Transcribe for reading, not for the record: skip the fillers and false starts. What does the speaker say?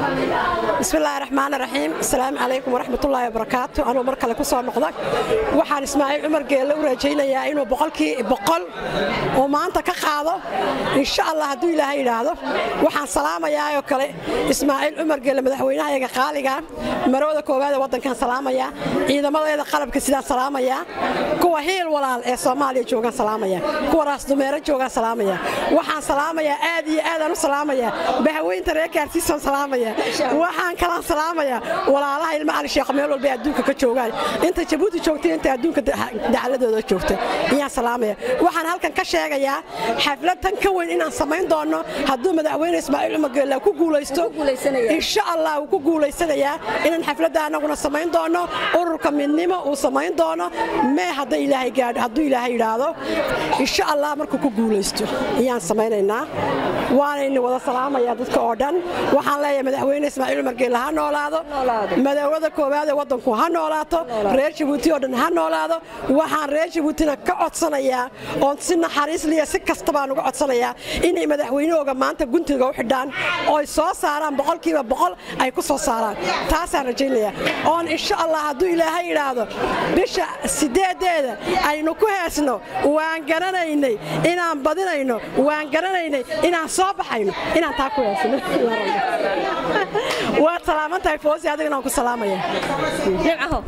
Bismillaahi raxmaani raxiim. Asalaamu calaykum waraxmatullaahi wabarakaatu. Anuu mar kale ku soo noqda, waxaan Ismaaciil Cumar Geelle u rajaynayaa inuu 100% uu maanta ka qaado, insha Allah, hadduu Ilaahay yidhaahdo. Waxaan salaamayaa oo kale Ismaaciil Cumar Geelle, madaxweynahayaga qaaliga, marwada koowaad ee waddankaan salaamayaa, ciidamadeeda qalabka sidaan salaamayaa, kuwa Hiil Walaal ee Soomaaliya joogaan salaamaya, kuwa Raasdumeero joogaan salaamaya. Waxaan salaamayaa, aad iyo aadaan u salaamayaa, bahaweynta reer Gaarsiisaan salaamaya. Waxaan kalaan salaamayaa walaalaha ilma Cali Sheekh meel walba adduunka ka joogaan, inta Jabuuti joogtay, inta adduunka dacladooda joogtay ayaan salaamaya. Waxaan halkan ka sheegayaa xaflad tan ka weyn inaan samayn doono hadduu madaxweyne Ismaaciil Cumar Geelle ku guulaysto, insha Allah uu ku guulaysanayaa, inaan xafladda anaguna samayn doono, ururka Midnimo uu samayn doono mee hadda Ilaahay gaadho, hadduu Ilaahay yidhaahdo, insha Allah markuu ku guulaysto ayaan samaynaynaa. Waanayna wada salaamayaa dadka oo dhan. Waxaan leeyahay madaxweyne Ismaaciil Cumar Geelle ha noolaado, madowlada koowaad ee waddanku ha noolaato, reer Jabuuti oo dhan ha noolaado. Waxaan reer Jabuutina ka codsanayaa oon si naxariis liya si kasta baan uga codsanayaa inay madaxweynahooga maanta guntiga u xidhaan ooy soo saaraan, 100% ay ku soo saaraan. Taasaan rajaynayaa oon insha Allah hadduu Ilaahay yidhaahdo bisha 8-deeda aynu ku heesno. Waan garanaynay inaan badinayno, waan garanaynay inaan soo baxayno, inaan taa ku heesno. Waad salaaman tahay, Foosi, adigana waan ku salaamaya. Nimcaho.